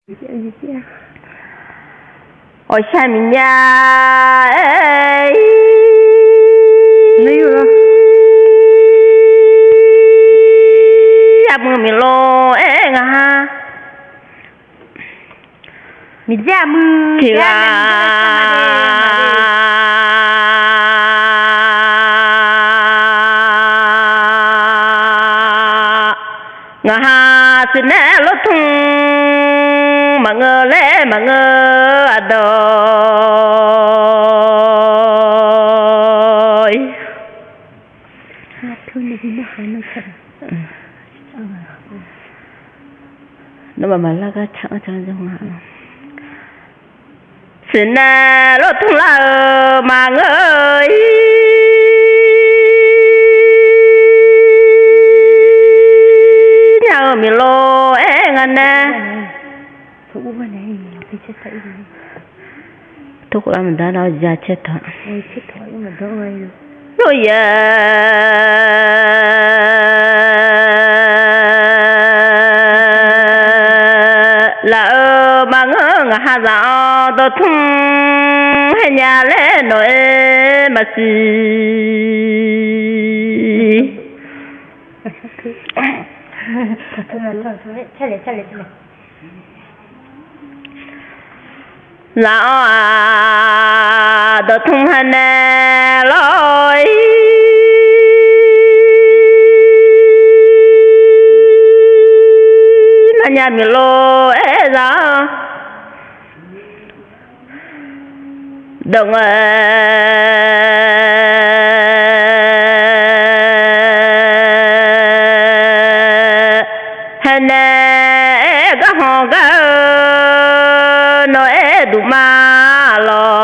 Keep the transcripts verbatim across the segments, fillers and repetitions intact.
Awqshar miqnya-aer, armuiq miqlor-aer ngaq ha. Miqjaer armuiq tiq ghaq ngaq ha siqnaeq lortmq maqngeur laer maqngeur aqdawq. Nawmaf maqlar gar car-anr car-anr jawr nga. Siqnaeq lortmq lar-euq maqngeur-ir nya-eu miqlor-aer nga nae. Tov khof lar maqdar nar-awr ja caer taq. Lof-aer laf-euq maqngeur ngaq ha zaq-anr dawqtmr haer nya laer nawq-aer maqsiq. Laf-awr-aq dawqtmr haer nae lawr-ir nar nya miqlor-aer za-anr dawq ngae haer nae-aer garhanq gar-eu nawq-aer duqma lawr.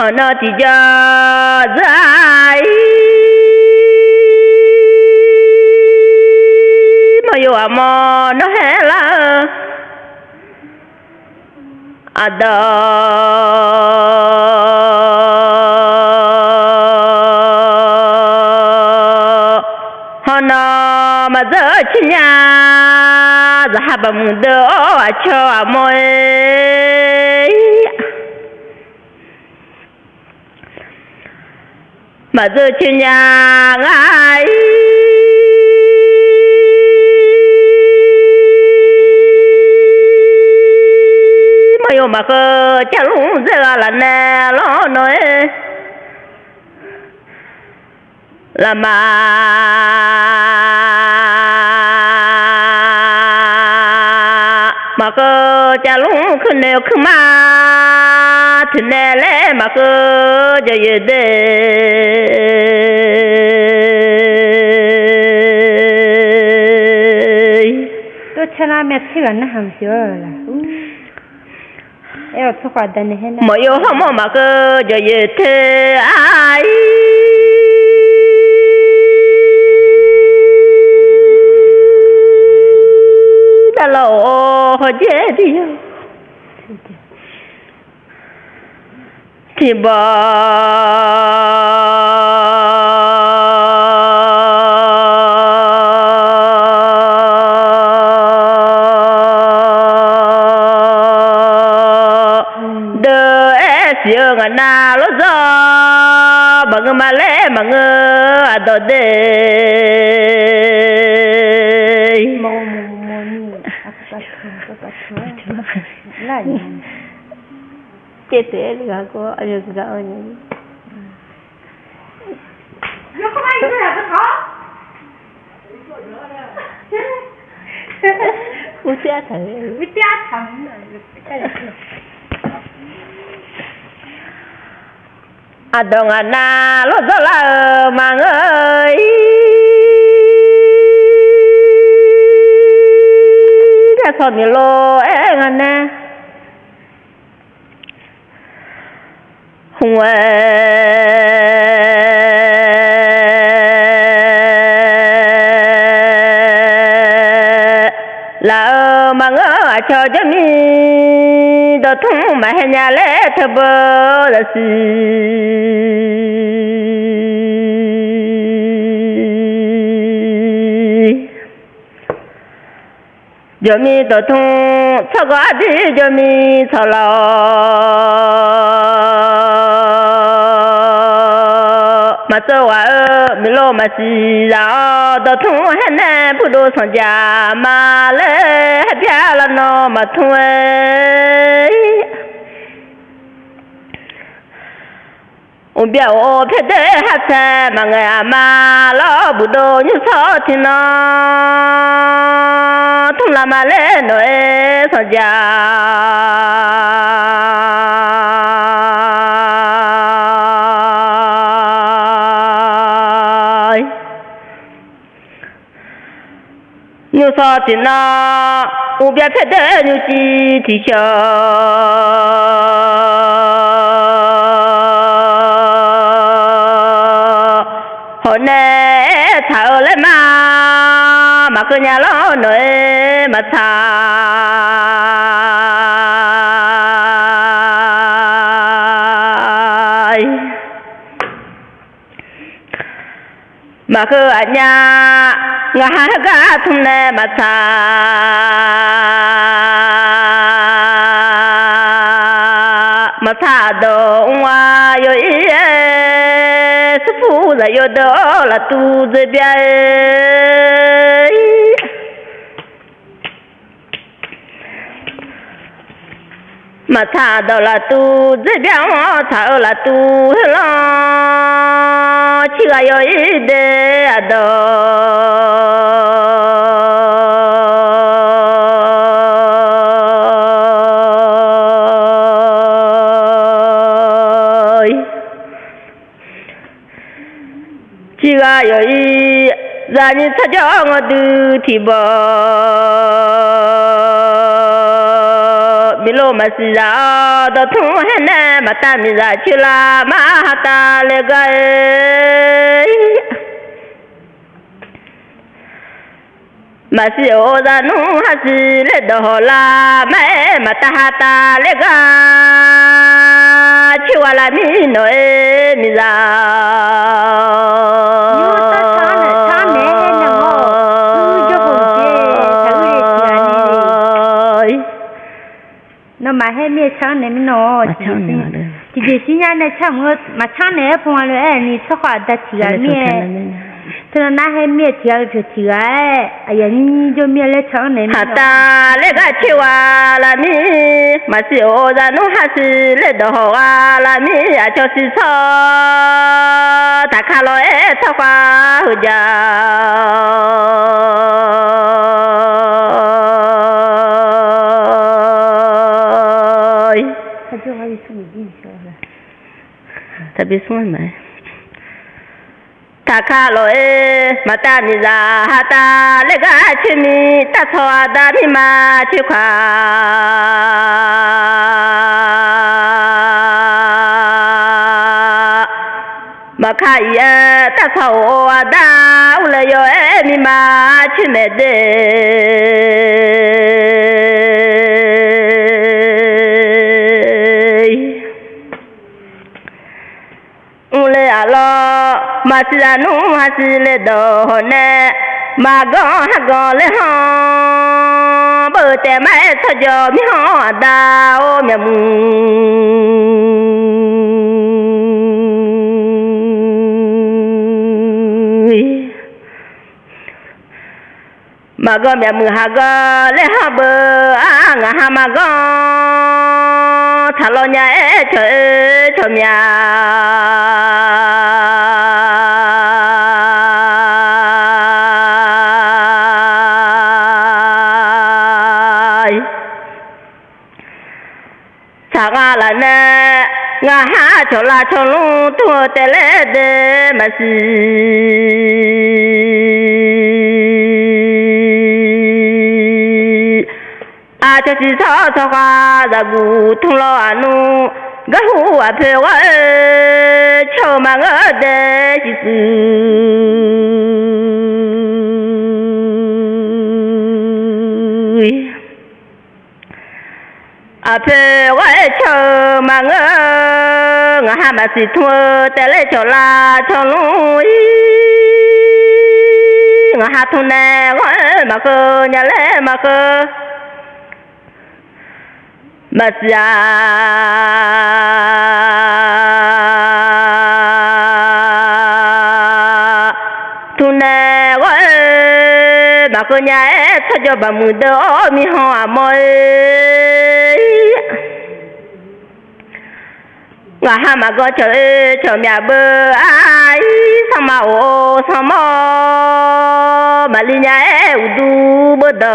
Hawq nan tiqjav zar-ir maqyaw aqmawr nawr haer lar-eu aqdawq. Hawq nan maqdzeur-eu cirnya zaqha baqmuiq deuq-awr aqcawq aqmawr-aer maqdzeur cirnya ngar-ir maqyaw maqkheu carlmr dzer gha laf nae lawr nawq-aer lafma maqkheu carlmr kuirnae-eu kuirma toeqnae laer maqkheu jawqyoeq de. Maqyaw hawmawr maqkheu jawqyoeq teu-a-ir. Darlawq-or hawjaer dir-a tiqbawq deuq-aer siq-eu ngaq nav lawr dzawr maqngeur ma laer maqngeur aqdawq de. Caev taef-aer ghaq gawr aqyawf guiqlanq-eu nya. Aqdawq ngaq nav lawr dzawrlar-euq maqngeur-ir. Nar sawq miqlor-aer nga nae hmq-aer laf-euq maqngeur aqcawq jawrni dawqtmr maqhaer nya laer teubeu zaqsiq. Jawqmir dawqtmr tsawrgawr ardir jawqmir tsawqlawq-awr, maqtsov ghaq-eu miqlov maqsiq zaq-awr, dawqtmr haer nae burdov sanqjaq ma laer haer byar lar nawr maqtmr-aer. Uqbyav of pyaerdoer hartsae maqngaeq aqma lawr, buqdov nymrsawr tiqnan tmr lar ma laer nawq-aer sanqjaq Nymrshawr tiqnan, uqbyav pyaerdoer nymrciv tiqshawq hawq nae aertaq-eu laer ma, maqkeuv nya lawr nawq-aer maqtsaq. Maqheu aqnyaf, ngaqha heugar tmr nae maqtsaq. Maqtsaq aqdawq mr-a yaw-ir-aer, smrfur zaqyo deuq-awr laftuv dzoer bya-aer. Maqtsaq aqdawq laftuv dzoer bya-awr tsaq-eu laftuv heulanr, cirghaq yaw-ir de aqdawq Cirghaq yaw-ir, zaqnyi tsawrjawr ngawqdui tiqbawq, miqlov maqsiq zaq-awr dawqtmr haer nae maqtav miqzaq coer lar mar ha tav le gar-e. Maqsiq-euq zaqnmr hasiq ler dawq hawq lar mar-aer maqtav ha tav ler gar coer ghaq lar mir nawq-aer miqzaq-awr. Nawmaf haer mir-aer canr naeq mir nawq. Tiqjeq shir nya nae canr maqcanr naeq-aer pov nga lof-aer ni tsawrkhav aqda tiq ghaq mir-aer, teunav nar haer mir-aer tiq ghaq-eu pyawq tiq ghaq-aer aqyawf nyir jawr mir-aer laer canr naeq mir. Haq tav ler gar coer ghaq lar mir, maqsiq-euq zaqnmr hasiq ler dawq hawq ghaq lar mir, aqcawq siq tsawr taqka lawq-aer tsawrkhav heujav Taqka lawq-aer maqtav miqzaq ha tav ler gar coer mir, tavtawq aqda mirma coer kaq maqka ir-aer, tavtawq-euq aqda urlae yaw-aer mirma coer maeq de. Mrle aqlawr maqsiq zaqnmr hasiq le dawq hawq nae, maqganr haganr ler hanr, beu-eu taef mar-aer tsawrjawq mirkhanq aqda-or myaqmuiq Maqganr myaqmuiq haqganr ler hanr beu-a, ngaq ha maqganr taq lawr nya-aer cawq-eu cawq myaq Tsaq gha laf nae, ngaq ha cawq lav cawq lmr tmr-eu taef laer dae maqsiq. Aqcawq siq tsawr tsawrkhav zaqguq tmr lawr aqnmr, garhu aqpoeq ghar-eu cawq-eu maqngeur dae siqsuq. Aqpoeq ghar-aer cawq-eu maqngeur, ngaq ha maqsiq tmr-eu taef laer cawq lav cawq lmr-ir. Ngaqha tmr nae ghawr-eu maqkeuv nya laer maqkeuv. Maqsiq-aq, tmr nae ghawr-eu maqkeuv nya-aer tsawrjawr baqmuiq deuv-awr mirkhanq aqmawr-e. Ngaqha maqganr cawq-eu cawq myaf beu-a-ir, sanrma of-eu sanrmawr-awr, maqli nya-aer uqduq beudanq.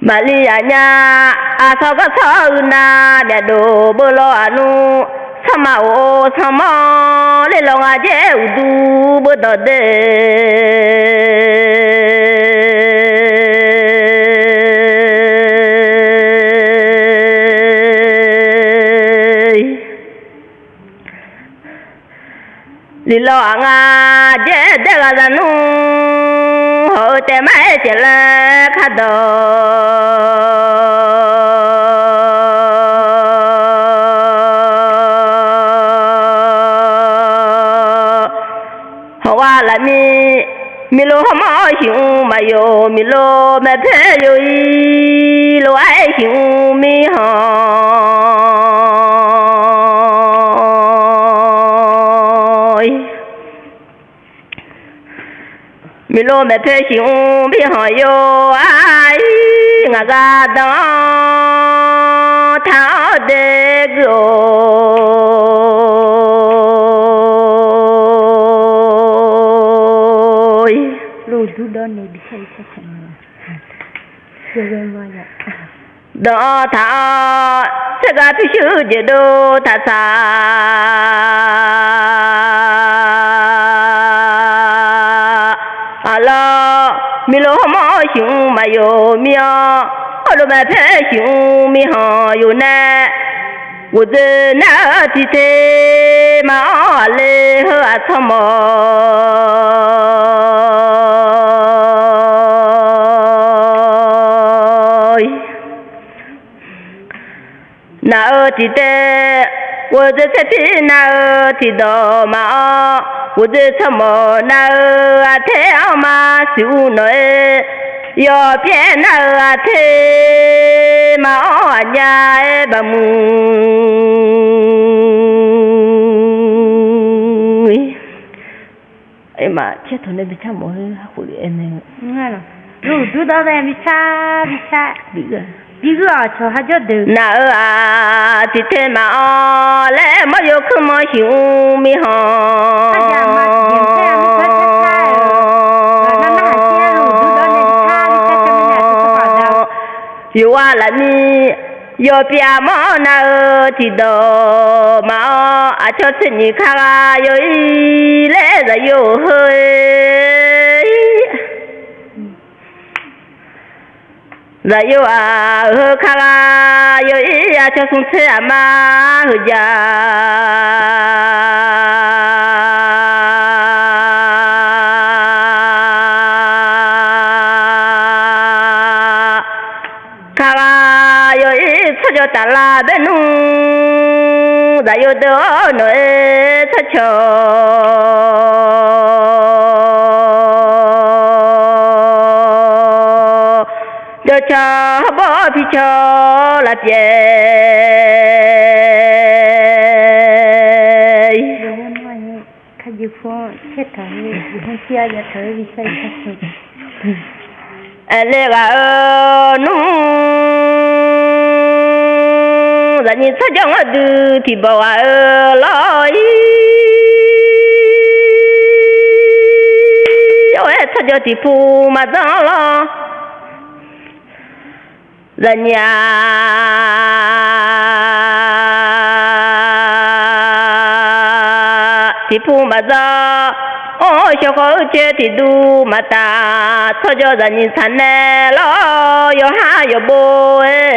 Maqli yaf nya, aqsawq garkawv uiqnav myaqdof beu law-aq nmr, sanrma of-eu sanrmawr ler law nga jaer uqduq beudanq de. Liqlaw aq nga jaer daer gha za nmr, hawq-eu taef mar-aer caev laer kardawq. Hawq gha lafmi, miqlo hawrmawr-awr shiq mr maqyawf, miqlo maeq poer yawq-ir lof-aer shiq mr mirkhanq. Miqlo maeq poer shiq mr mirkhanq yawq-a-ir, ngaq gar danq-awr taq-awr dae guiq-or. Danq-awr taq-awr tsaergar pyurshuir jeq dov taqsaq. Aqlawr, miqlo hawrmawr-awr shiq mr maqyawf mir-awr, hawrlof maeq poer shiq mr mirkhanq yawq nae, ghofdzoer nar-eu tiq te maqanr aqle heu aqtsawrmawq. Naq-euq tiq te, ghofdzoer tsaerpir nar-eu tiq dawq maqanr, ghofdzoer tsawrmawq nar-eu aqter-anr maqsiq ur nawq-aer, yawpyaer nar-eu aqter maqanr aqnya-aer baqmuiq. Aerma caertawq nae bi car mawf-eu khof aer mae. Uqduq dawr nae bi car bi car. Bi gui-awq cawq ha jawr deuq. Naq-euq aq tiq te maqanr laer mawr yawkuir mawr shiq mr mirkhanq. Yawqghaq lafni yawpyav mawr nar-eu tiq dawq maqanr, aqcawq tser nyiq kar ghaq yawq-ir laer zaqyo-euq heu-ir. Zaqyo-aq heu kar ghaq yawq-ir, aqcawq smr tser aqma heujav kar ghaq yawq-ir, tsawrjawq taflar baer nmr, zaqyo deuq-awr nawq-aer tsawrcawq jawrcawq hawbawr picawq laf pyaeq. Aerle ghaq-eu nmr, zaqnyiq tsawrjawr ngar dui tiq bawq ghaq-eu lawr-ir, yawr-aer tsawrjawq tiq pu maqdzanr-anr lawr. Zaqnyiq-aq, tiq pu maqdzanr, or shawq khawf-eu caer tiq duq maqtaf, tsawrjawq zaqnyiq tsaq nae lawr, yawqhar yawqbo-aer.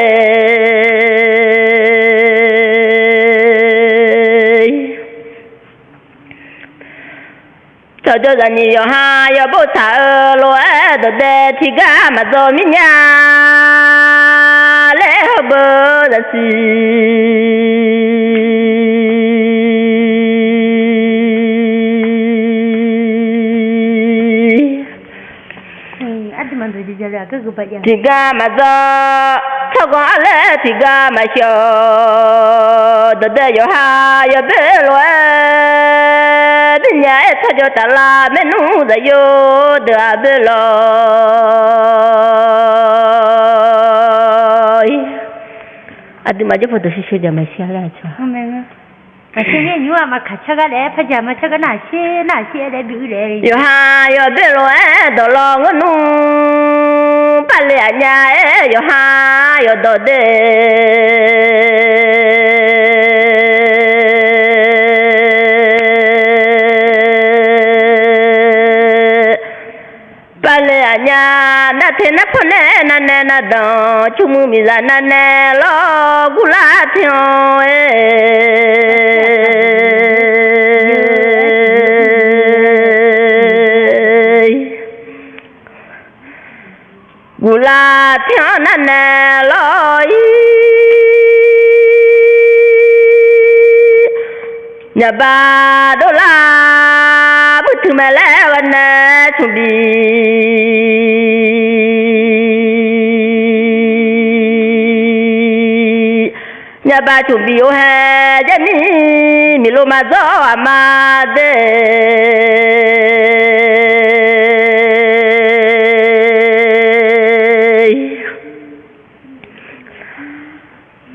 Tsawrjawq zaqnyiq yawqha yawqbo tsaq-eu lof-aer, dawqdae tiqgar maqdzaw mirnya laer Beu zaqsiq tiqgar maqdzawr, tsawrganq arlaer tiqgar maqshawr, dawqdae yawqha yawbae lof-aer, birnya-aer tsawrjawr taflar maernmr zaqyo deuq-aq boe lawq-ir. Aqduimaf jawrpaw dawqshir sheuq jaq maqshir-a laer aqcawq-a. Aqsher yaer nymr-aq maqkaq cargar laer parjaq ma cargar nar-aq sher nar-aq sher-aer laer bi uir laer. Yawqha yawbae lof-aer dawq law ngeur nmr, barle aqnya-aer yawqha yawdawq de barle aqnya, nar te nar pawr nae nar nae nar danq, cawmuiq miqzaq nar nae lawr guvlar te-anr-aer, guvlar te-anr nar nae lawr-ir. Nyaqba dovlar buitui mae laer ghae nae cmq bi nyaqba cmq bi or hae, jarmir miqlo maqdzawr aqma de.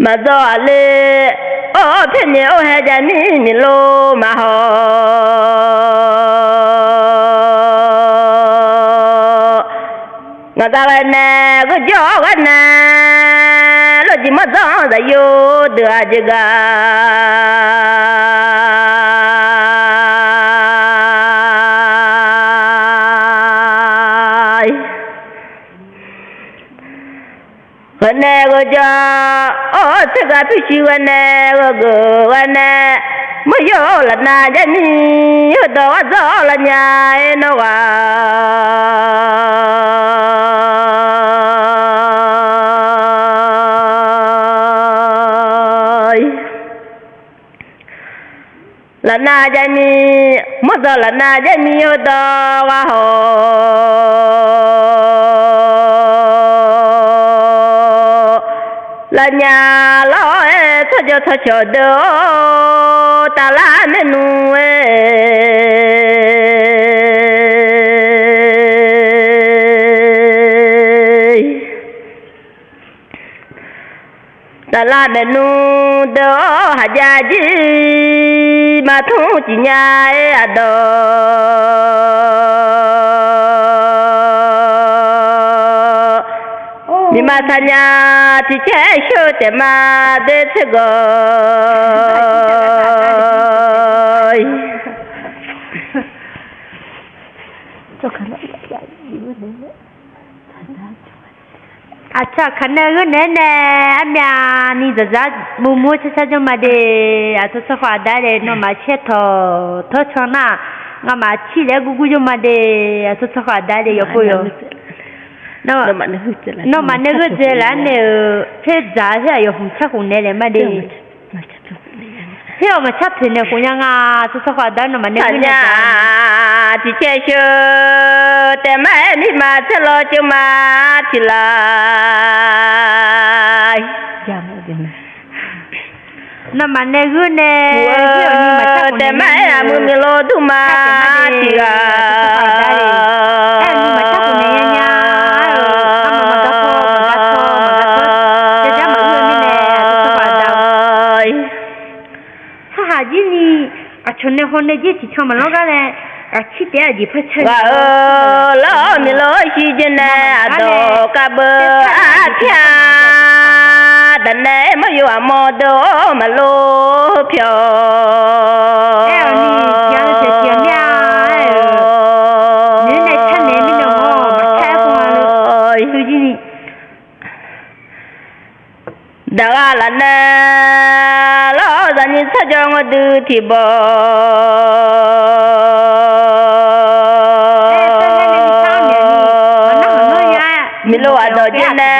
Maqdzawr aqle or paernaeq or hae, jarmir miqlo maqhaw. Ngaq gar ghae nae gheurjawr ghae nae, lawrjeq mawrdzanr zaqyo deuq-aq jeq gar ghae nae gheurjawr or tser gar pyurshuir ghae nae gheurgeuf ghae nae, meuryawr lafnav jarmir heudawq ghardzawr lavnya-aer nawr ghaq lafnav jarmir, mawrdzawr lafnav jarmir heudawq gharhaw lavnya lawr-aer, tsawrjawr tsawrcawq deuq-or, taflar maernmr-aer taflar maernmr deuq-or, haqjav jir maqtmr tiqnya-aer aqdawq miqma taqnya tiqcaer sheu taef ma de tser gawq Aqcawq kaq nae geur naeq-aer nae, armyavni dzaqdzaq murmur carcar jawr ma de. Aqcawq tsawrhaq aqda-aer nae nawmaf caer tawq tawr can nar, ngamaf cir laer gurgur jawr ma de. Aqcawq tsawrhaq aqda-aer nae yawpov yawq, nawmaf nae gheurdzae laf-aer nae-euq, caer dzaq-aer aqyawf hmq car khof naeq laeq ma de. Her-awq maqcar toeq naeq khof nya nga. Aqcawq tsawrhaq aqda nawmaf nae geur nya tiqcaer sheu taef ma-aer mirma tser law jeur ma tiq laf nawmaf nae geur nae, taef ma-aer aqmuiq muiqlo durma tiq ghaq, maqcar khof naeq nya-aer-euq, maqgar tawr maqgar tawr maqgar tawr, jar jar maqgeur-eu mirnae, aqcawq tsawrhaq aqda-or, tsawrhaq jir ni aqcawq nae hawnae jir tiqcan maqlanr gar nae, aqcir taef-aer aqjeq par car ghaq-eu lawr-awr miqlo-awr shir jir nae aqdawq kar beu arpyar daq nae mawryo aqmawr deuq-awr maqlor pyawq. Aer-awq ni, tiq ghaq-eu taef tiq ghaq mir-a, aer-euq, naeq-aer nae car naeq mirnae-awq, maqcar-aer khawf nga lor. Teu jir ni daq ghaq laf nae lawr-awr, zaqnyiq tsawrjawr ngawr dui tiq bawq, miqlo aqdawq jir nae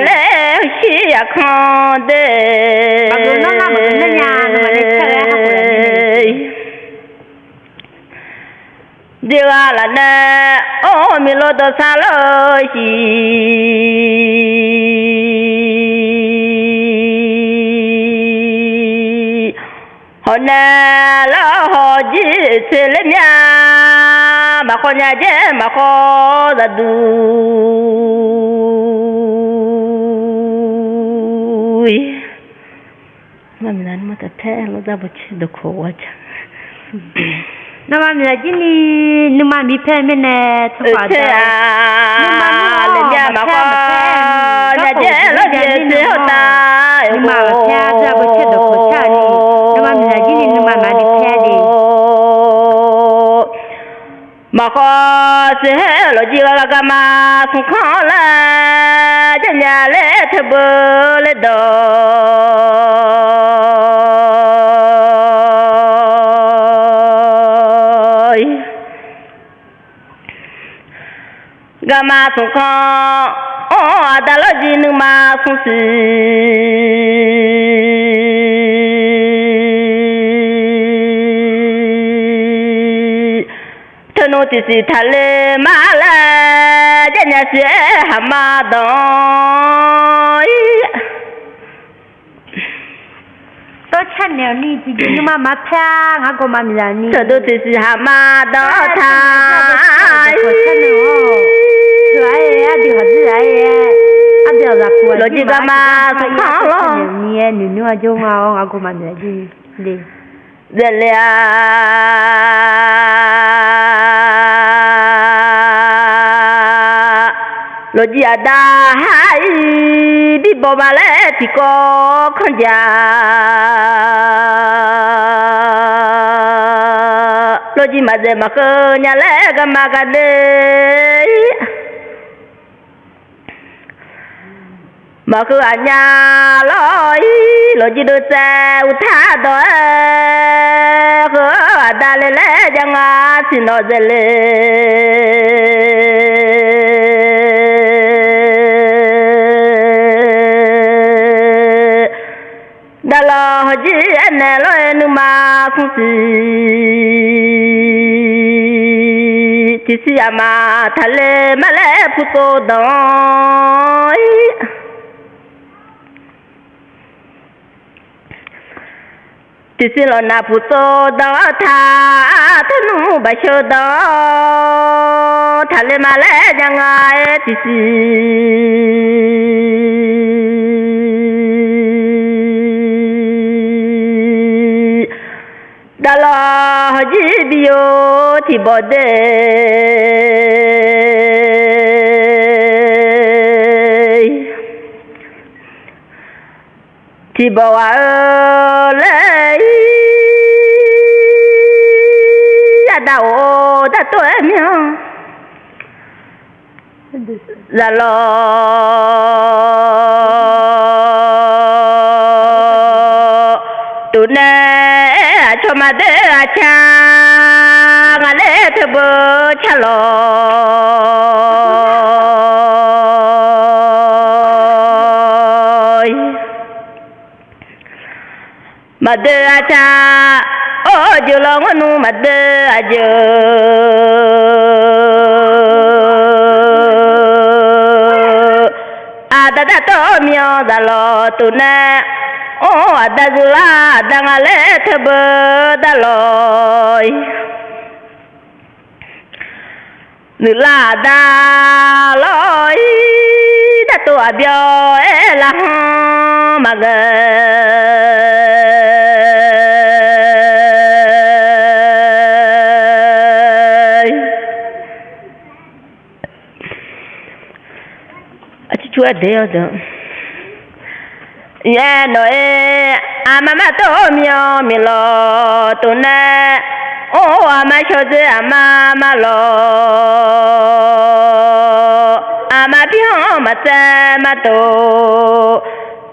laer shir yaqkanr de. Aqgeu nawr nar maqgeu nar nya, nawmaf nae caer-aer ha khof-a. Jeqghaq lafnae, or, miqlo dawqsar lor-eu shiq-awr nae, lar hawq jir tsoeq ler mya, maqkhawf nya jaer maqkhawf zaqduq. Nawmaf miqzaq jir ni nuima miqzaq jir ni nuima miqpaer mirnae tawqkhof-a, nuima maqkhawf nya jaer lor jeq tsoeq hawr tav, nuima maqpaer-a dawqkhof caer ni, nuima miqzaq jir ni nuima maqbi paer de. Maqkhawf siq-aer lawqjir gha gha garma smq kanr-awr laer, jarnya laer teubeu laer dawq. Garma smq kanr-awr aqda lawrjir nuima smq siq. Teunmr tiqsiq taqler ma laer, jarnya siq-aer haq ma dawq-ir. Tawrcar naeq-awq ni tiqjeq nuima maqpaer-a, ngar gawqma miqzaq ni. Taqdov tiqsiq haq ma dawq-awr taq-ir. Lawqjir garma smq kanr-awr lawr. Noeqnymr-a jawr nga-awr ngar gawqma miqzaq jir ni le. Zaeqle-a, lawqjir aqda har-ir, bibaw ma laer tiqkawv kanr ja. Lawqjir maqzaeq maqkeuv nya laer garma gade. Maqkeuv aqnya lawr-ir, lawqjir dov tsaev uqtar dawq-aer, heu-eu aqda le laer jav nga siq nawq zaeqle. Daqlawq hawqjir aernaeq lawr-aer nuima smq siq. Tiqsiq aqma taqle ma laer putsov danq-ir. Tiqsiq lawqnaq putsov danq-awr taq, taqnmr baqsheu danq-awr taqle ma laer jav nga-aer tiqsiq. Daqlawq hawqjir bi yo tiqbawq de. Tiqbawq ghaq-eu laer-ir, aqda of dartov-aer mir-anr. Zaqlawq tov nae aqcawq maqdoer aqcar, ngaq laer teubeu car lawq. Maqdoer aqcar, or, jeuq lawq ngawr nmr maqdoer aqjeuq. Aqda dartov mir-anr zaqlawq tov nae, or, aqda zuiqlar aqda ngaq laer teubeu darlawq. Nuiqlar aqda lawr-ir, dartov aqbyawf-aer lavhanr maqghae. Aqcur cur-aer daef-awr deuq. Yaer nawq-aer, aqma mar tov mir-anr miqlawq tov nae, or, aqma shawr dzer aqma mar lawq. Aqma bi-anr maqtsaev mar tov,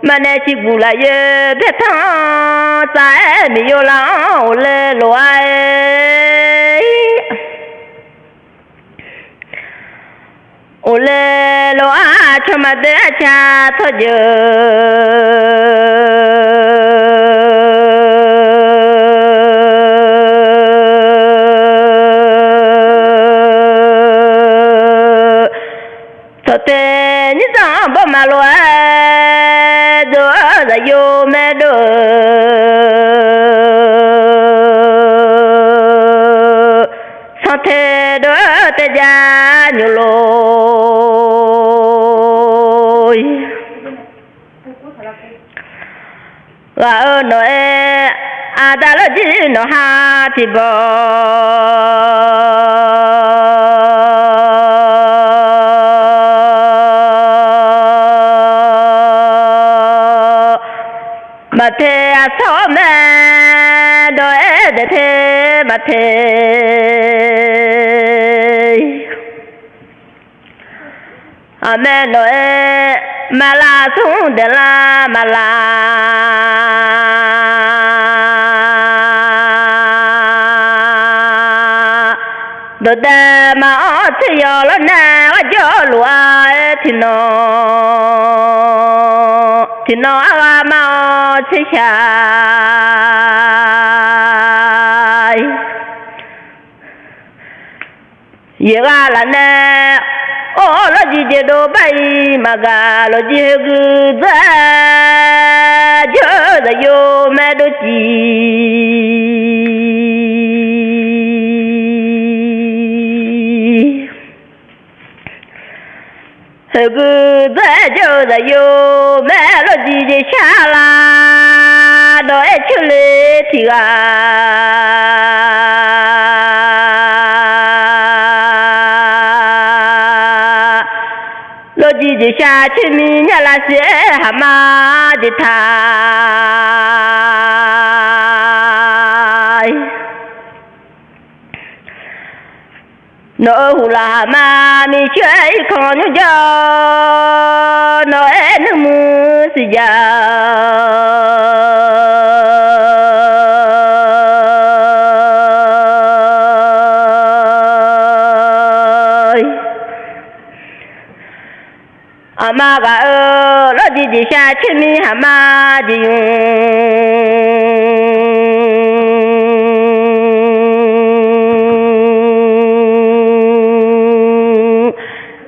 maqnaeq ciqguq lafyoer byaertanr-anr tsav-aer miqyo lar-anr ghofle lof-aer. Ghofle lof-aer cawq maqdoe arca tsawrjeuq Tawqteq nyir zanr-anr bawr maqlof-aer, dov-eu zaqyo maerdov-eu, sanqteq dov-eu taejav nymq lof-ir. Ghaq-eu nawq-aer, aqda lawrjir nawq ha tiqbawq maqteq aqsawr-awr mae, dawq-aer daefte maqteq. Aqmae nawq-aer, maqlaq smr daeqlar maqlaq. Dawqdae maqanr tser yawq lawrnae, gharjawr luf-a-aer tiqnan, tiqnan argha mar-awr tser shaq-ir. Yaeqgha lafnae, or-awr lawrjir jeq dov bar-ir maqgaq, lawqjir heugui dzar-aer jawr-eu zaqyo maerdov civ. Heugui dzar-aer jawr-eu zaqyo maer lawrjir jeq shar lar, dawq-aer coer le tiq ghaq. Lawrjir jeq shar coer mir nyar lavsiq-aer haqma jeq taq. Nawq-euq huqlaf haqma miqcoer-aer irkanq nymr jawr, nawq-aer nuirmuir siqjav-eu Aqma ghaq-eu lawrjir jeq shar coer mir haqma jeq nymr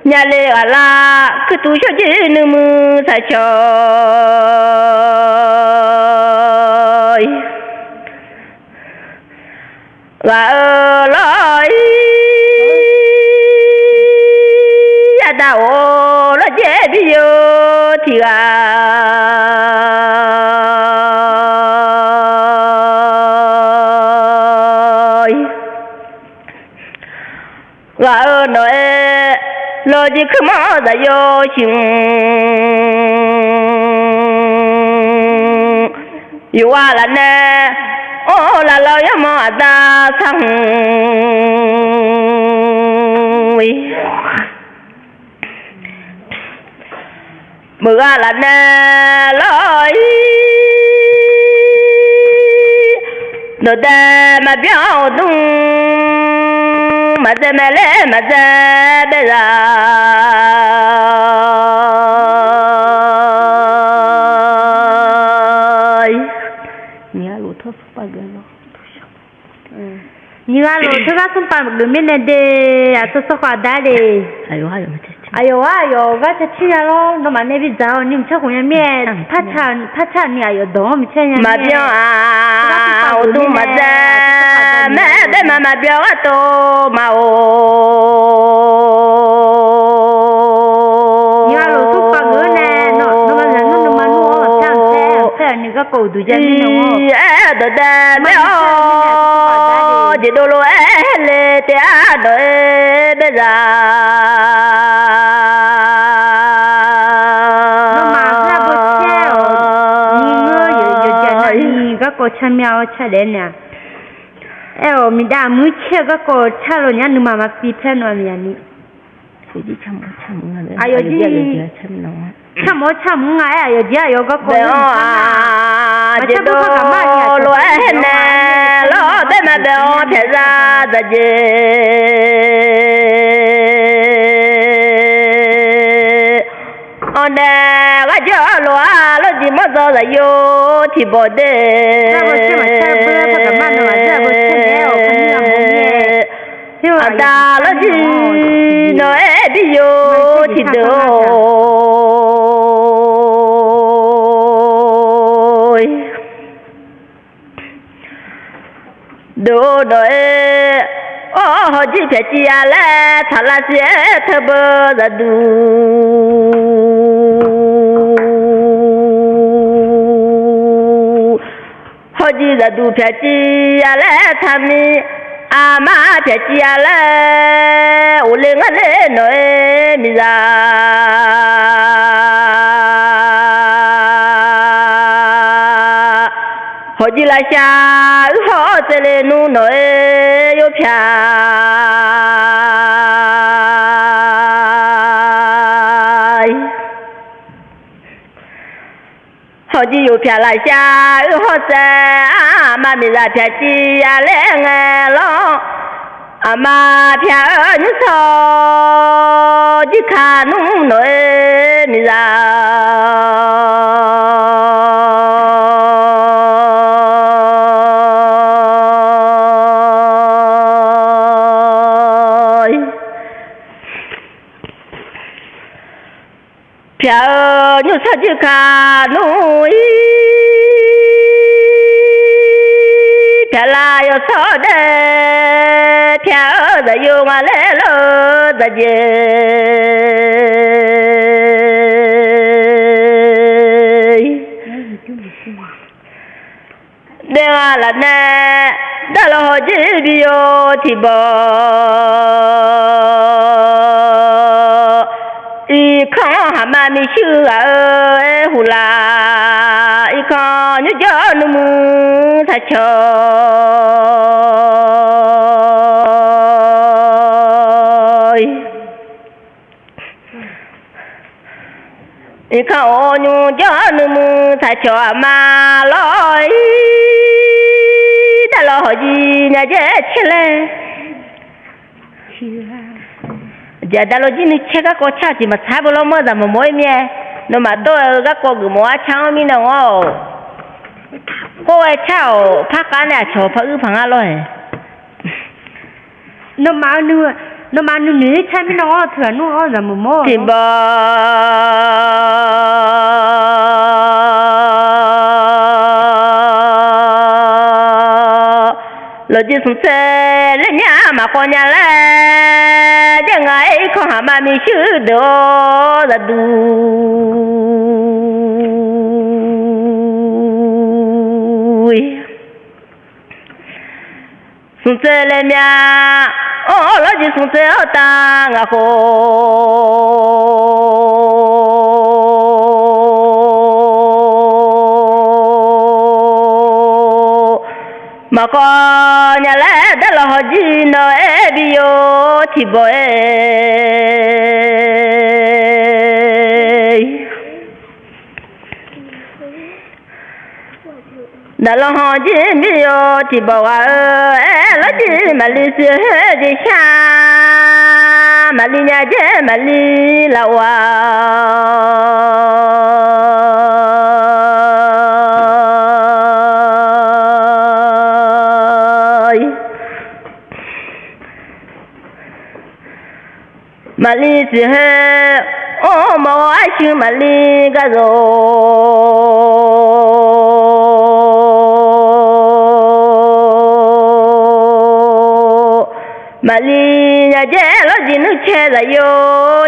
nyale ghaq lar, kuirtuv shawrjir nuirmuir saqcawq ghaq-eu lawr-ir. Aqda or lawrjaer bi yo tiq ghaq. Ghaq-eu nawq-aer, lawqjeq kuirmanr zaqyo siq mq, yawqghaq lafnae, or laf law yawrmanr aqda sar hmq-ir. Meuqghaq lafnae lawr-ir. Dawqdae maqbyan-awr uqdmr, maqdzae mae laer maqdzae baerzaq. Nyiq ghaq lof tawr smr pav geuf-a lawr. Nyiq ghaq lof tawr gar smr pav geuf mirnae de, aqtawr sawr khawf aqda de. Aqyawf-aq aqyawf gar caer tir nya lawr, nawmaf nae bidzaq-awq ni mqcaer khof nya mir-aer, parcar ni aqyawf dawq-anr mqcaer nya maqbyan-a. Uqdmr maqdzae mae baer ma maqbyan gharduq ma-or. Nyiq ghaq lof smr pav geuf-awr nae, nawmaf zaq nmr nuima nmr-awr maqpar mqcaer, mqcaer-euq ni garkawv uqduq ja mirnae-awr. Aer dawqdae baer-awr jeq dovlof-aer le taef-a dawq-aer baerzaq. Nawmaf ghar bawcaer-awq, nyiq ngeur yawqjaq navni garkawv car mya-awr car daef naeq-a. Aer-awq miqdav muir caer-eu garkawv car lawq nya nuima maqpiv paer nawmaf miqyaq ni. Aqyawf jir carmawr carmr nga aer aqyawf jir aqyawf garkawv-anr jeq dovlof-aer haer nae lawr baer ma bae-awr taeqzar dzaqjeq. Nae gharjawr lof-aer lawrdiq manrdzaw zaqyo tiqbawq de. Aqda lawrjir nawq-aer bi yo tiqdeuq-or. Deuq-or, nawq-aer, or, hawjir pyaeqciv-a laer taqlav siq-aer teubeu zaqduq. Hawjir zaqduq pyaeqciv-a laer taqmir, aqma pyaeqciv-a laer ghofle ngar ler nawq-aer miqzaq. Hawjir lavshav uir hawr tsaevle nmr nawq-aer yawpyaq. Hawjir yawpyaq lavshav uir hawr tsaev-a, aqma miqzaq pyaeqciv-a laer ngae lawr. Aqma pyaq-eu nymrshawr jirka nmr nawq-aer miqzaq. Pyaq-eu nymrshawr jirka nmr-ir, pyaqlav yawshawr dae, pyaq-eu zaqyo nga laer lawr-eu zaqjeq. Dae nga lafnae, darlawq hawjir bi yo tiqbawq. Irkanr-anr haqma mishuir ghaq-eu aer huq laf, irkanr nymrjawr nuimuir taq cawq. Irkanr-or, nymrjawr nuimuir taq cawq aqma lawr-ir, darlawq hawjir nya jaer caer laer. Aqjeq aqda lawjir nuicaer garkawv car tiq maqtsaq beu lawr mawr zaqmawq mawq-ir mir-aer, nawmaf dawr-eu garkawv geufmawf-ar car-anr mirnae-awr, kawr ghae car-awq. Par khav nae aqcawq par uir paq ngar lawr-aeq. Nawmaf nuinoeq-ir car mirnae-awr teughaq nmr-awr zaqmawq mawr tiqbawq. Lawqjeq smq tsaev laer mya maqkawv nya laer, jaer nga-aer irkanr haqma mishuir deuq-awr zaqduq. Smq tsaev laer mya, or, lawrjeq smq tsaev-awr tav ngaq khof. Maqkawv nya laer darlawq hawjir nawq-aer bi yo tiqbawq-aer. Daqlanq hawjir bi yo tiqbawq ghaq-eu aer lawrjir maqli siq-aer jeqshar, maqli nya jaer maqli laf-a. Maqli siq-aer or mawr-awr arshuir maqli gar zawq. Maqli nya jaer lawrjeq nuircaer zaqyo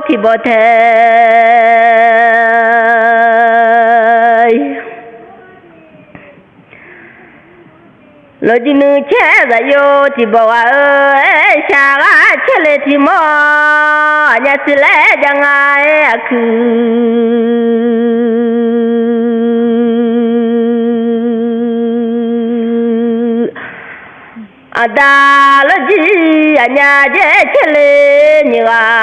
tiqbawq tae. Lawqjeq nuircaer zaqyo tiqbawq ghaq-eu aer shaq ghaq caer le tiqmawr, aqnyaf siq laer jav nga-aer aqkuir. Aqda lawrjir aqnyaf jaer caer le nyiq ghaq.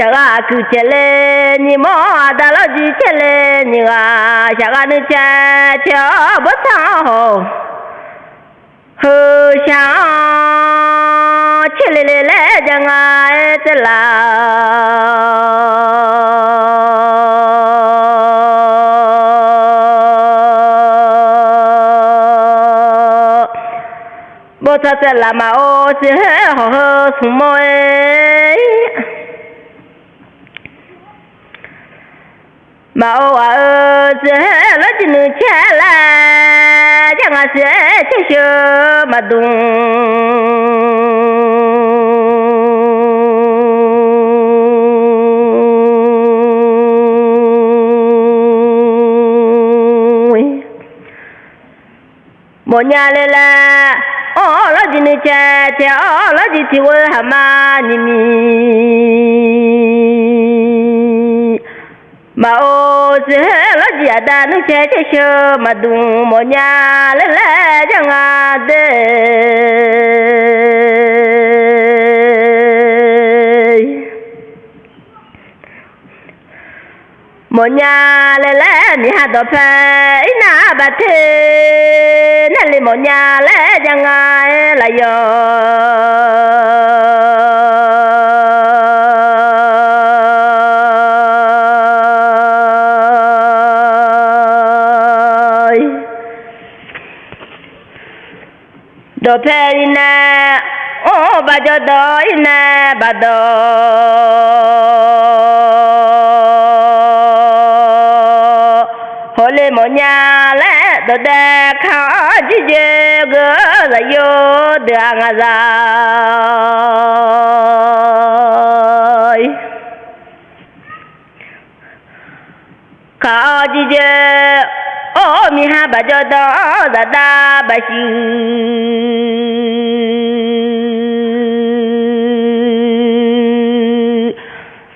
Aqgaq aqkuiq caevle nyiq mawr, aqda lawrjir caevle nyiq ghaq, shaqghaq nuicae cae-awr bawrtsanq-anr haw-awq. Heu shaq-anr caerle le laer ja nga-aer tsaevlaf-awq. Bawrtsanq tsaevlaf maqor, siq-aer hawq heu smq mawr-aer. Maqor ghaq-eu siq-aer lawrjir nuicae laer, ja nga siq-aer caer sheu maqdm. Mawrnya le laer, awr-awr lawrjir nuicae cae, awr-awr lawrjir tiq ghoe haqma nyiq miq. Maqor siq-aer lawrjir aqda nuicae caer sheu maqdm, mawrnya laer laer ja nga de. Mawrnya laer laer miqha dawqpae irnar baqte, nae le mawrnya laer ja nga-aer lafyawq. Dawqpae irnae, or, baqjawr dawq irnae baqdawq. Hawle mawrnya laer dawqdae ka-awr jirjoe geu-eu zaqyo deuq-aq ngaq zaq. Kaq-awr jirjoe, or, miqha baqjawr dawq-awr zaqdav baqshuif.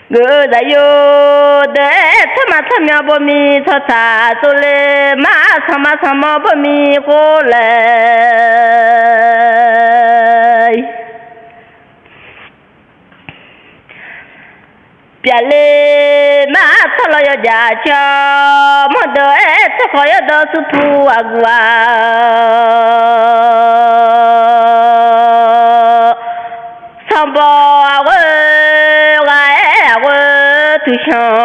Geuf-eu zaqyo deuq-aer tsawrmaf tsawrmyanr bawmir tsawrtaq tsovle, mar sanq mar sanq mawr bawmir khof laer. Pyaqle mar tsawrlawq yawjaq cawr, mawrdeuq-aer tsawrkhawf yawrdawq surpu aqguq-aq. Sanqbawq aqghoer ghaq-aer aqghoer tuqshanq.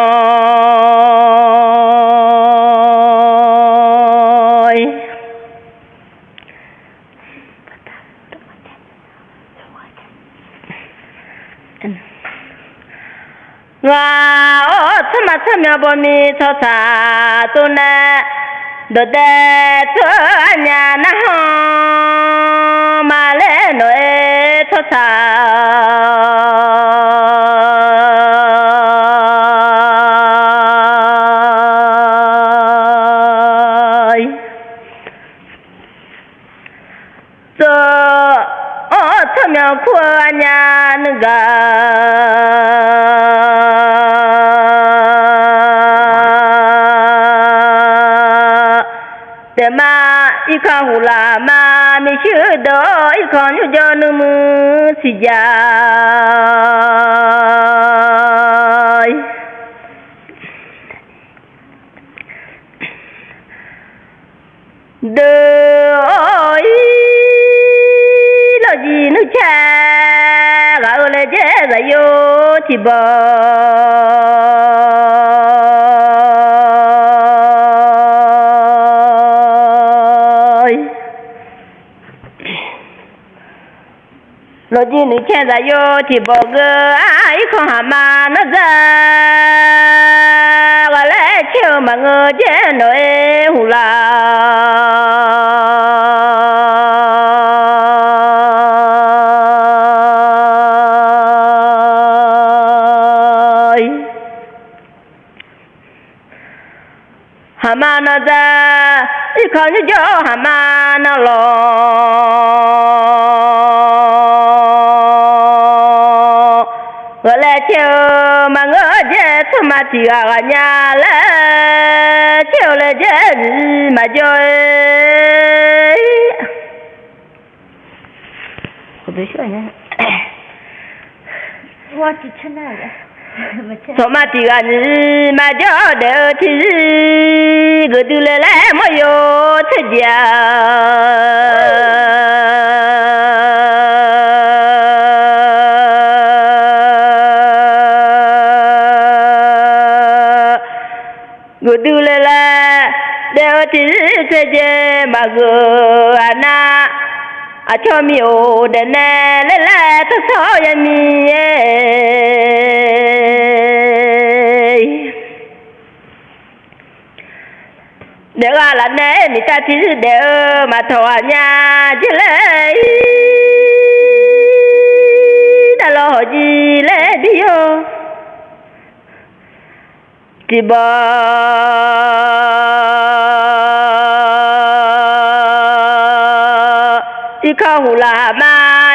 Ghaq-awr tsawrmaf tsawrmyanr bawmir tsawrtaq tsovnae, dawqdae tsov-eu arnya narhaq ma laer nawq-aer tsawrtaq. Tsov-awr tsawrmyanr kur-eu arnya nuigaq. Taef ma irkanq huq laf ma, miqshuir deuq-awr irkanq nymrjawr nuimuiq siqjav. Deuq-awr ir lawrjir nuicae ghaq-eu laejae zaqyo tiqbawq. Lawqjir nuicae zaqyo tiqbawq geu-a, irkanq haq ma nawr dzaq. Ghaq laer caer-eu maqngeur jaer nawq-aer huq laf. Haq ma nan dzaq, irkanq nymrjawr haq ma nan lawq. Ghaq laer caer-eu maqngeur jaer tsawrmaf tiq ghaq ghaq nya laer caer-eu laejae maqjawr-ir. Tawqma tiq ghaq nyiq maqjawr daef-eu tiqzir, geufdui le laer mawryo tserjeq-a. Geufdui le laer daef-eu tiqzir tserjeq maqgeuf-aq nar, aqcawq miq-oq daefnae ler laer tawrshawr yami-aer. Daef ghaq lafnae-aer miqtav tiqzir daef-eu maqtawq ghaq nya jer laer-ir, davlawr hawq jir laer bir-awr, tiqbawr irkanr huq laf ma,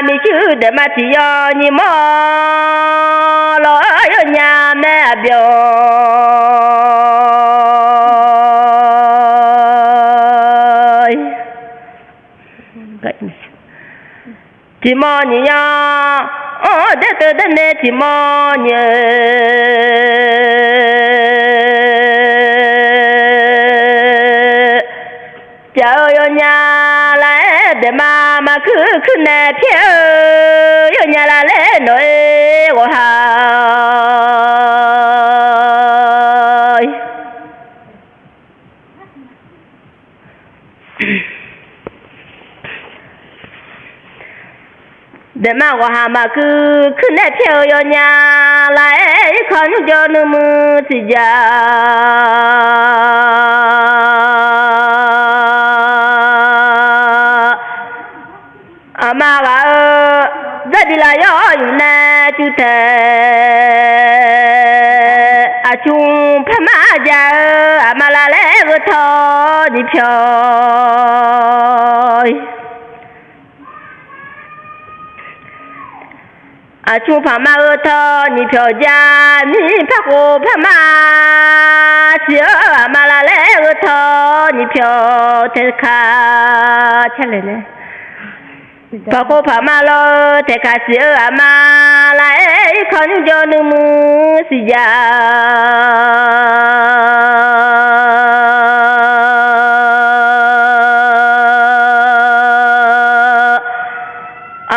miqshuir daef ma tiq yawf nyiq mawr lawr-awr yawnya mae aqbyawq. Tiq mawr nyiq yawr-anr daer teu daer nae tiq mawr nyiq-eu pyav-eu yawnya laf-aer daef ma, maqkuir kuir nae pyaer-eu yawnya laf laer nawq-aer ghawqha daef ma ghawqha maqkuir kuir nae pyaer-eu yawnya laf-aer irkanr nymr jawr nuimuir siqjaq. Aqma ghaq-eu dzarbi laf yawr yuf nae cuvtaeq, aqcmq parma ja-eu aqma laf laer gheutawq nyiq pyawq. Aqcmq paqma gheutawq nyiq pyawq ja, mir parkhof parma siq-eu aqma laf laer gheutawq nyiq pyawq taeqkaq, parkhof paqma lawr-eu taeqkaq siq-eu aqma laf-aer irkanr nymr jawr nuimuir siqjaq.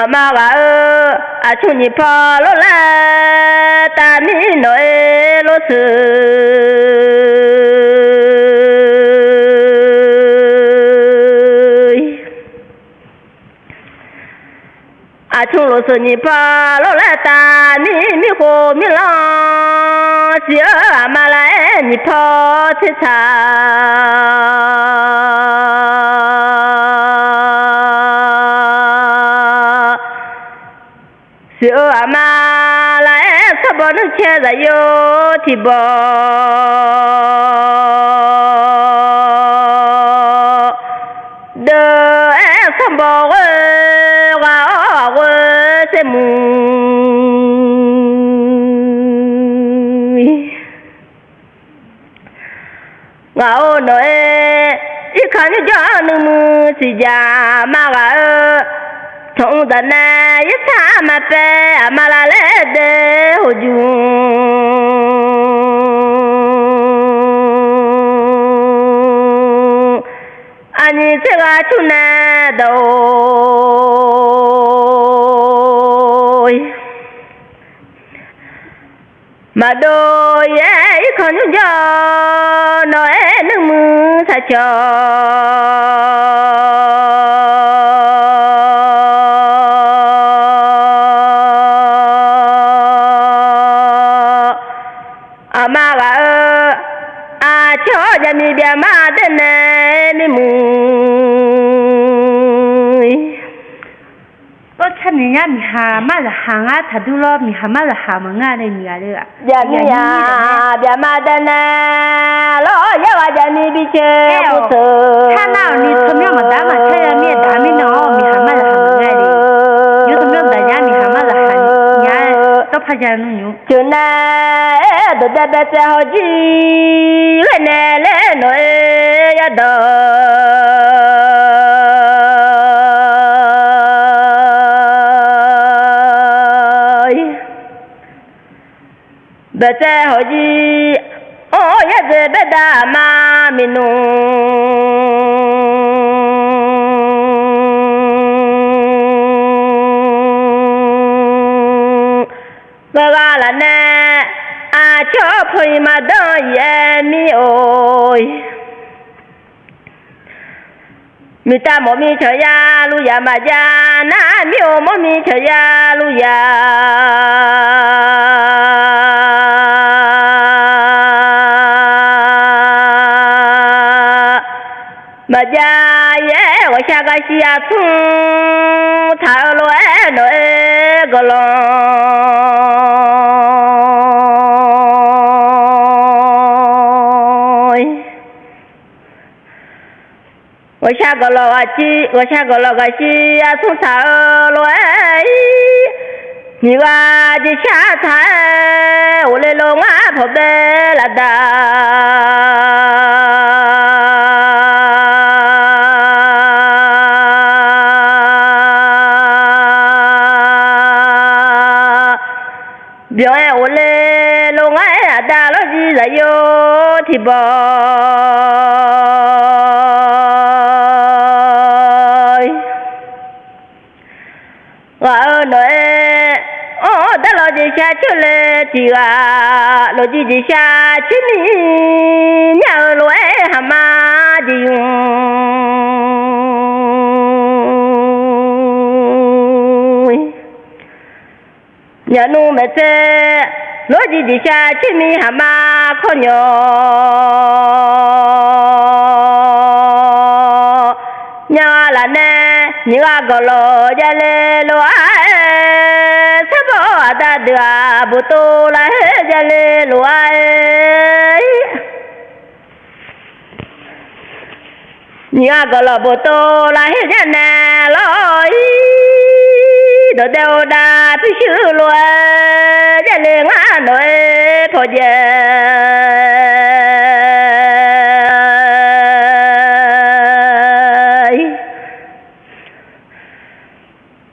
Aqma ghaq-eu aqcmq nyiq paw lor laer tavmir nawq-aer lor sheuq. Aqcmq lof sheuq nyiq paw lor laer tavmir mirkhof mirlanr siq-eu aqma laf-aer nyiq paw tsersaq. Siq-eu aqma laf-aer sanrbawr nuircae zaqyo tiqbawr deuq-aer sanrbawr ghoer ghaq-awr ghaq ghoer sermuiq. Ngaq-or nawq-aer irkanr nymr jawr nuimuir siqjaq ma ghaq-eu, tanqmr daq nae yarsar maqpaev aqma laf laer dae hawqjur. Aqnyiq tser ghaq cur nae dawq-or. Maqdov yaer irkanr nymr jawr nawq-aer nuimuir saqcawq. Aqma ghaq-eu aqcawq jaqmiq byaqma daer nae mirmuiq. Or, tsarnaeq nya miqhaq mar zaqhaq ngar taqdur lawr, miqhaq mar zaqhaq maqngeur-a le, miqghaq le-aq. Jaqmiq-aq byaqma daer nae lawr, yarghaq jaqmiq bi cae-awq. Tsarnar-awq ni tsawrmyanr maqdaq maqtsar ya mir-aer daq mirnae-awr, miqhaq mar zaqhaq maqngeur-a le. Yawr tsawrmyanr daq ya miqhaq mar zaqhaq nya-aer dawrpar ja nmr nymr. Ceuq nae-aer dawqdae baetsaev hawjir ghae nae laer nawq-aer yadawq. Baeqtsaev hawq jir, or, yaerdzae baerdav aqma miqnmq. Ghae gha laf nae, aqcawq paw-iq maqdanr-iq aer mir-or. Miqtav mawf mir cawq ya luf yaq maqjav, nar mir-or mawr mir cawq ya luf yaq. Maqjav yaer ghawqshaq gaqshir artmr taq-eu lof-aer nawq-aer gawqlawq ghawqshaq gawqlawq ghaqshir, ghawqshaq gawqlawq ghaqshir artmr taq-eu lof-aer-ir, nyiq ghaq jeqshar taq-aer ghofle lof ngar pawqbae laf da. Byan-aer ghofle lof ngar-aer aqda lawrjir zaqyo tiqbawq ghaq-eu nawq-aer, anr-awr darlawq jeqshar coer le tiq ghaq, lawqjir jeqshar coer mir nyar-eu lof-aer haqma jeq ymq. Nyaq nmr maeqtsaev, lawrjir jeqshar coer mir haqma kawr nyawq nya laf nae, nyiq ghaq gawqlawq javle lof-aer, sarbawr aqda deuq-aq, boftov lavher javle lof-aer, nyiq ghaq gawqlawq boftov lavher nya nae lawr-ir, dawqdae ghofdav pyurshuir lof-aer javle ngar nawq-aer pawqjaev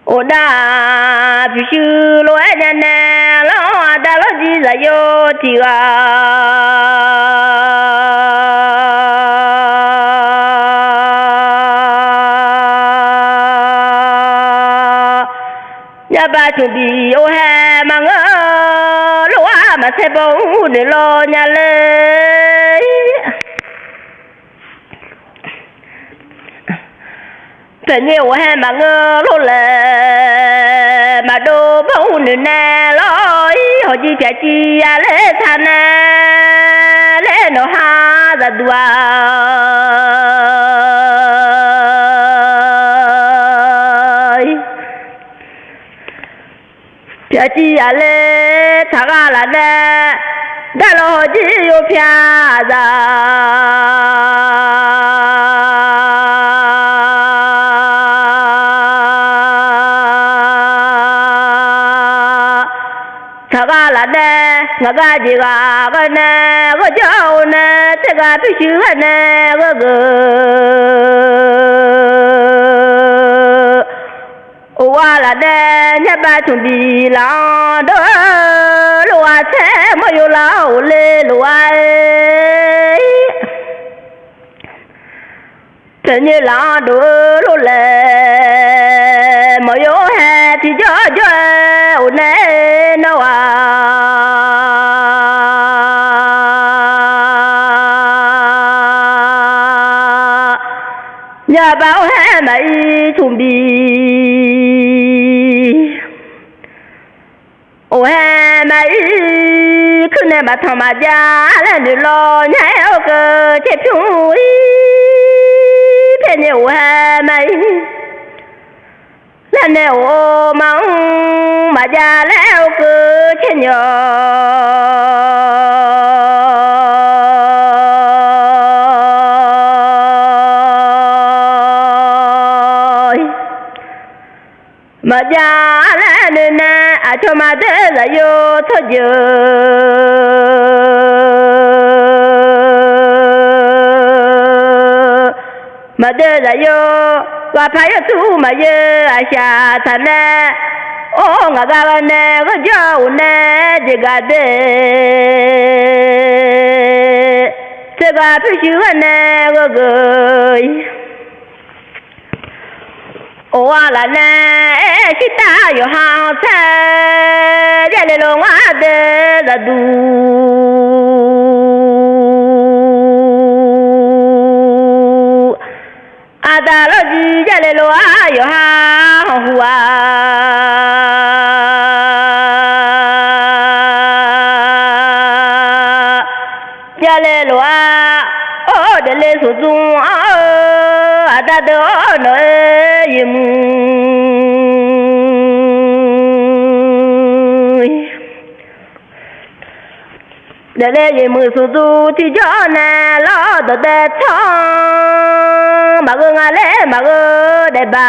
ghofdav pyurshuir lof-aer nya nae lawr-awr, aqda lawrjir zaqyo tiq ghaq nyarbav tmqbif or hae maqngeur, lof-aer maqsaer baw-ur noeq lawr nya ler. Paeqnyoer of hae maqngeur lor laer, maqdov bawr-ur noeq nae lawr-ir, hawqjir pyaqciv-a laer taq nae laer nawq ha zaqduq-a. Pyaqciv-a laer taq gha laf nae, darlawq hawqjir yawpyaq zaq taq gha laf nae, ngaq gar jeq ghaq ghae nae ghae jawr-eu nae, tser ghaq pyurshuir ghae nae ghae geuf of-a laf nae, nyarbav tmqbif laf-anr dawr-eu lof-aer, tser mawr yov laf-anr ghofle lof-aer, paeqnyoer laf-anr dov-eu lor laer, mawq yov hae tiqjawr jawr-aer of nae nawr-aq, nyarbav or hae maqir tmqbif of hae maqir, kuir nae baqtanq maqjav laer noeq lawr nya-aer or keuv caer pyur-ir, paeqnyoer of hae maqir, laer nae of-eu maqmr maqjav laer or keuv caer nyawq maqjav laer noeq nae, aqcawq maqdoer zaqyo tsawrjeuq maqdoer zaqyo, ghaqpar yawtsur maqyaer aqshaq taq nae, Or, ngaq gar ghae nae gheurjawr-euq nae jeqgaq de, teugar pyurshuir ghae nae gheurgeuf-ir. Or, lafnae shirtav yawqha-anr tae, javle lof ngar deuq zaqduq. Aqda lawrjir javle lof-aer yawqha hawqhuq-a. Javle lof-aer, or, daefle smq dzmr-anr-eu, aqda deuq-awr nawq-eu yeqmuiq daefle yeqmuiq smq dzmr tiqjawr nae lawr dawqdae tawr-anr maqgheu nga laer maqgheu daef baq.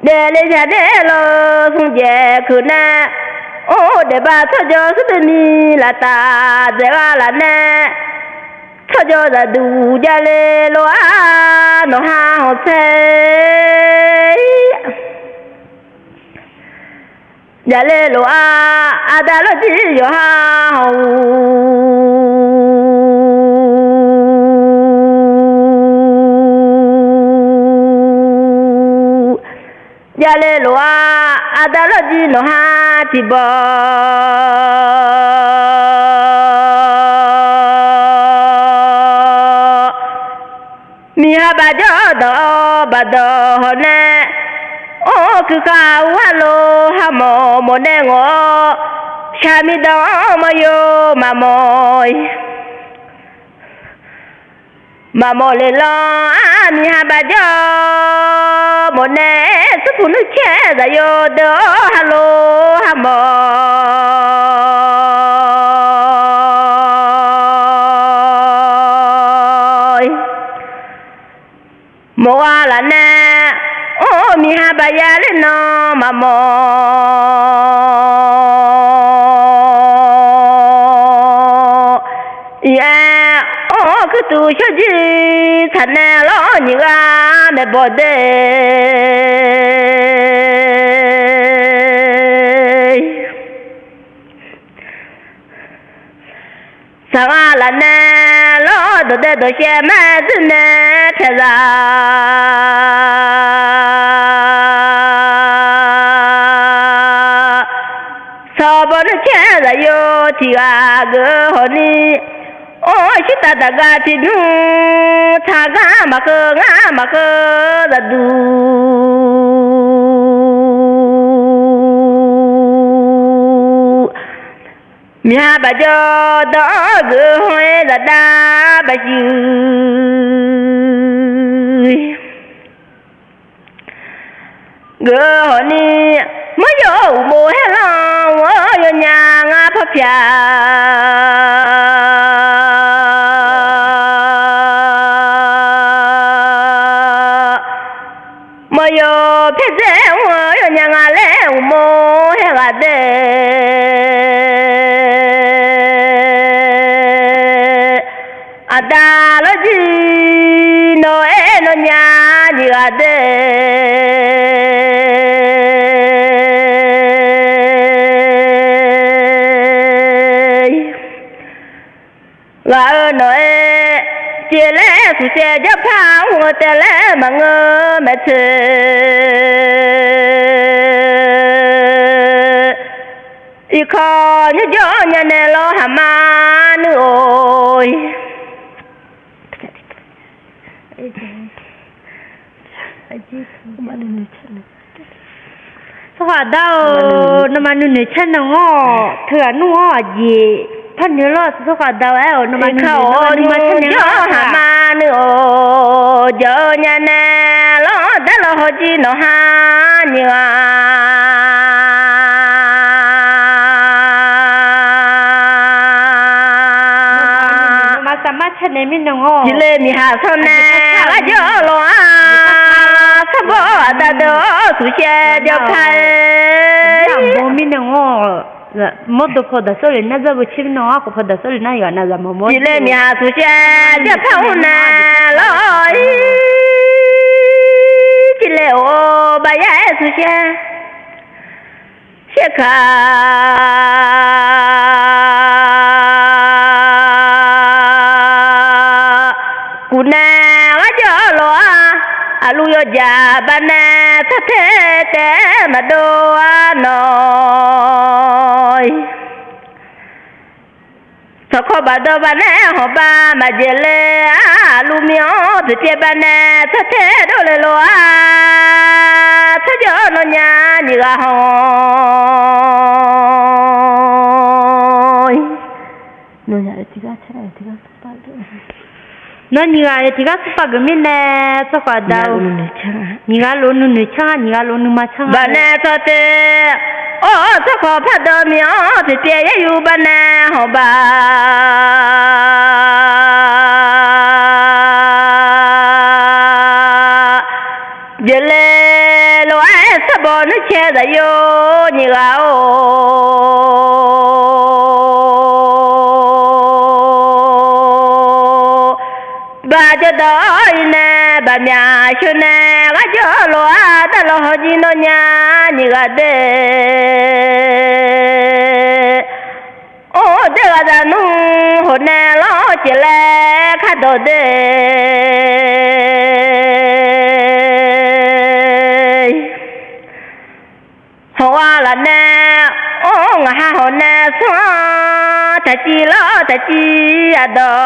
Daefle shaqdaer law smq jaeq keuq nae, or, daef baq tsawrjawr smrdeuni laftav dzaeq gha lafnae, tsawrjawr zaqduq javle lof-aer nawqha hawq tae-ir. Javle lof-aer aqda lawrjir yawqha hawq-eu javle lof-aer aqda lawrjir nawqha tiqbawq miqha baq jawr dawq-awr baq dawq hawq nae, or, kuirkhav-eu arlof ha mawf mawf nae ngawq-awr, shaqmiq danq-anr mawryo maqmawf-ir. Maqmawf le lanr-aq miqha baq jawr mawf nae, smrpuq nuircaer zaqyo deuq-awr ha lof ha mawf-ir. Mawf-a lafnae, or, miqha baq ya ler nan maqmawf. Iq-aer, or, kuirtuq shawrjir taq nae lawr nyiq ghaq maeqbawq de. Saqgha lafnae lawr dawqdae dawqshaev maer dzoer nae pyaeqzaq. Sanqbof nuircaer zaqyo tiq ghaq geuf-eu hawq ni, or, shirtav daqga tiq nymr taq gar maqkeuv ngar maqkeuv zaqduq. Miqha baq jawr dawq-anr geuf-eu haw-aer zaqdav baq shuif. Geuf-eu hawq ni, mawryaw uqmov haer lanr-awr yawnya ngar pawr pyaq. Mawryaw pyaerdzae mr-eu yawnya nga laer uqmov haer ghaq de. Aqda lawrjir nawq-aer nawnyaf nyiq ghaq de. Ghaq-euq nawq-aer, pyeuflar-aer kuqsaev janrpar mr-eu taev laer maqngeur maeqtsoeq. Iqkawq nymrjawr nya nae lawr haq ma nuir-or. Tsawrhaq dar-or, nawmaf nuinoeq caer nan-awr teughaq nmr-awr aqjeq par noeq lawr. Tsawrhaq dar-or, aer-awr nawmaf nuinoeq caer nan-awr haq ma nuir-or. Jawr-eu nya nae lawr dar lawr hawjir nawq ha nyiq ghaq. Nawmaf saqmar caer nae mirnan-awr, tiqle miqhaq sanr nae ghar jawr-awr lawq-ar. Sanrbawr aqda deuq-awr tuqshaev jawr ka-aer mirnan-awr. Mawrdo paw daqsawr le nar dzar beu tser bi nan-ar, khof paw daqsawr le nar yawqghaq nav zaqmawr mawr. Tiqle miqha smq shaer jarpar mr nae lawr-ir, tiqle-or baqyar-aer smq shaer. Shaerkaq kuf nae gharjawr lof-ar, aqluf yawjaq baqnae tsawrtae taef-aer maqdov-ar nawq-ir. Tawqkawq baqdawq baqnae hawq ba maqjeq le-ar, aqluf miq-anr toeqpyaev baqnae tsawrtae dovle lof-ar, tsawrjawr nawnyaf nyiq ghaq haw-ir. Nawr nyiq ghaq-euq tiqgar smrpav geuf mirnae, tsawrkawq aqda-eu nyiq ghaq lof nuinoeq canr-a, nyiq ghaq lof nuima canr-a baqnae tsawrtae, or, tsawrkawq pardawq miq-anr toeqpyaev yaeryuf baqnae hawq ba jeq le lof-aer sarbawq nuircae zaqyo nyiq ghaq-or, baq jawrdawq-ir nae baqmyaq sheu nae gharjawr lof-ar, darlawq hawjir nawnyaf nyiq ghaq de. Or, daer ghaq zaq nmr hawq nae lawr caev laer kardawq de. Hawq-a laf nae, or, ngaq ha hawq nae smr-anr taqciv lawr taqciv aqdawq